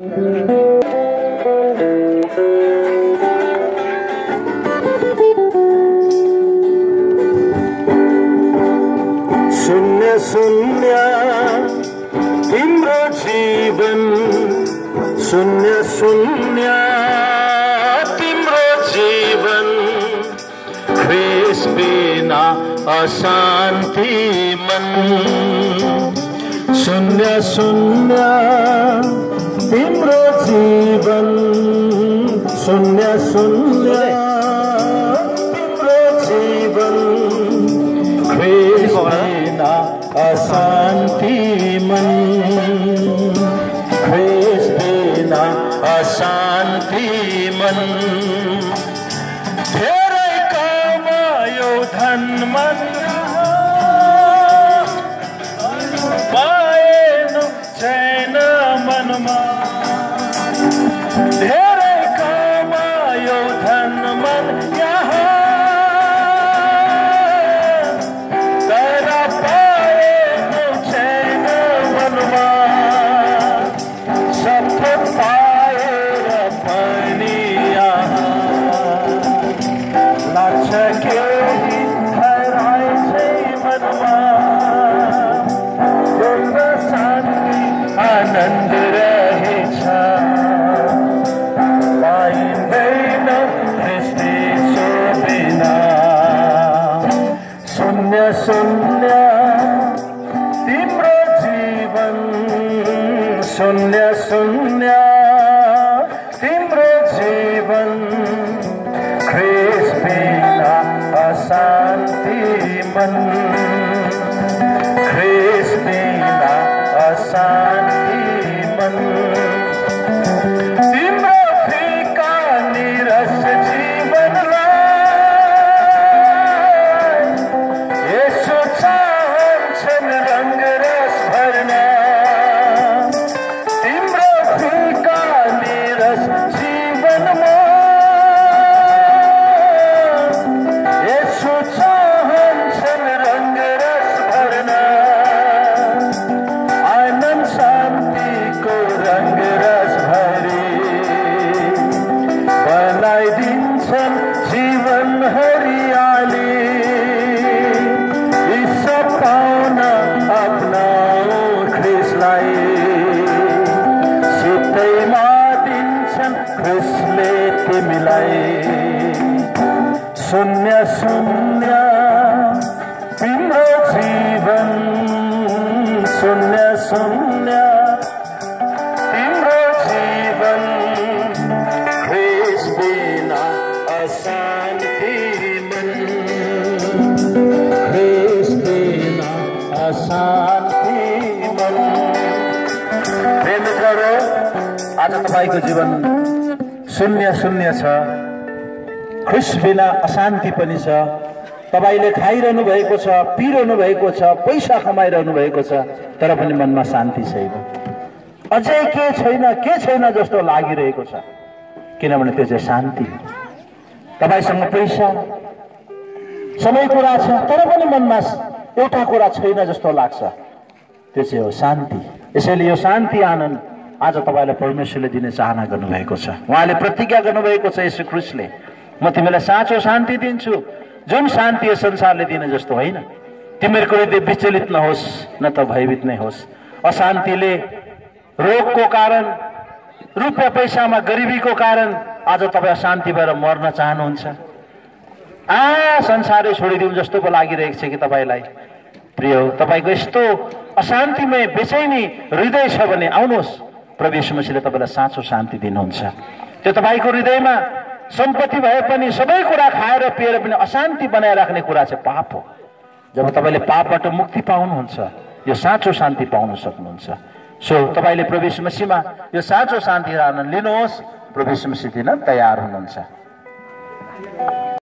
शून्य शून्य तिम्रो जीवन, शून्य शून्य तिम्रो जीवन, ख्रीष्ट बिना अशान्ति मन। शून्य शून्य तिम्रो जीवन, शून्य शून्य तिम्रो जीवन, ख्रीष्ट बिना अशान्ति मन, ख्रीष्ट बिना अशान्ति मन। धेरै कमायो धन मन, पाएन चैन मनमा। धेरै कमायो धन मन यहाँ, तर पाएन चैन मनमा। सब पाएर पनि यहाँ लाग्छ केही हराएछै मनमा। एउटा शान्ति आनन्द रहेछ, पाइँदैन ख्रीष्ट यीशु बिना। शून्य शून्य तिम्रो जीवन, शून्य शून्य तिम्रो जीवन, ख्रीष्ट बिना अशान्ति मन, ख्रीष्ट बिना अशान्ति मन। तिम्रो फिका निरस जीवनलाई यसो चाहन्छन् रङ्गरस भर्न। तिम्रो फिका निरस जीवनमा यसो चाहन्छन् रङ्गरस भर्न। आनन्द शान्तिको रङ्गरस भरी बनाइदिन्छन् जीवन हरियाली। यी सब पाउन अपनाऊ ख्रीष्टलाई, सित्तैमा दिन्छन् ख्रीष्टले तिमीलाई। शून्य शून्य तिम्रो जीवन, शून्य शून्य तिम्रो जीवन, ख्रीष्ट बिना अशान्ति मन, ख्रीष्ट बिना अशान्ति मन। प्रेम मित्रहरू, आज तपाईको जीवन शून्य शून्य छ, ख्रीष्ट बिना अशान्ति पनि छ। तपाईले खाइरहनु भएको छ, पिइरहनु भएको छ, पैसा कमाइरहनु भएको छ, तर पनि मनमा शान्ति छैन। अझै के छैन जस्तो लागिरहेको छ, किनभने त्यो चाहिँ शान्ति। तपाईसँग पैसा सबै कुरा छ, तर पनि मनमा एउटा कुरा छैन जस्तो लाग्छ, त्यो चाहिँ हो शान्ति। यसैले यो शान्ति आनन्द आज तपाईलाई परमेश्वरले दिने चाहना गर्नुभएको छ। उहाँले प्रतिज्ञा गर्नुभएको छ, यसो ख्रीष्टले, म तिमीलाई साँचो शान्ति दिन्छु, जुन शान्ति यो संसारले दिने जस्तो होइन। तिमीहरूको हृदय विचलित नहोस्, न त भयभीत नै होस्। अशान्तिले, रोगको कारण, रुपियाँ पैसामा गरिबीको कारण आज तपाईँ अशान्ति भएर मर्न चाहनुहुन्छ। संसारै छोडिदिउँ जस्तो पो लागिरहेको छ कि तपाईँलाई। प्रिय हो, तपाईँको यस्तो अशान्तिमय बेचैनी हृदय छ भने आउनुहोस्, प्रभु येशू मसीहले तपाईँलाई साँचो शान्ति दिनुहुन्छ। त्यो तपाईँको हृदयमा सम्पत्ति भए पनि, सबै कुरा खाएर पिएर पनि अशान्ति बनाइराख्ने कुरा चाहिँ पाप हो। जब तपाईँले पापबाट मुक्ति पाउनुहुन्छ, यो साँचो शान्ति पाउन सक्नुहुन्छ। सो तपाईँले प्रभु येशू मसीहमा यो साँचो शान्ति आनन्द लिनुहोस्। प्रभु येशू मसीह दिन तयार हुनुहुन्छ।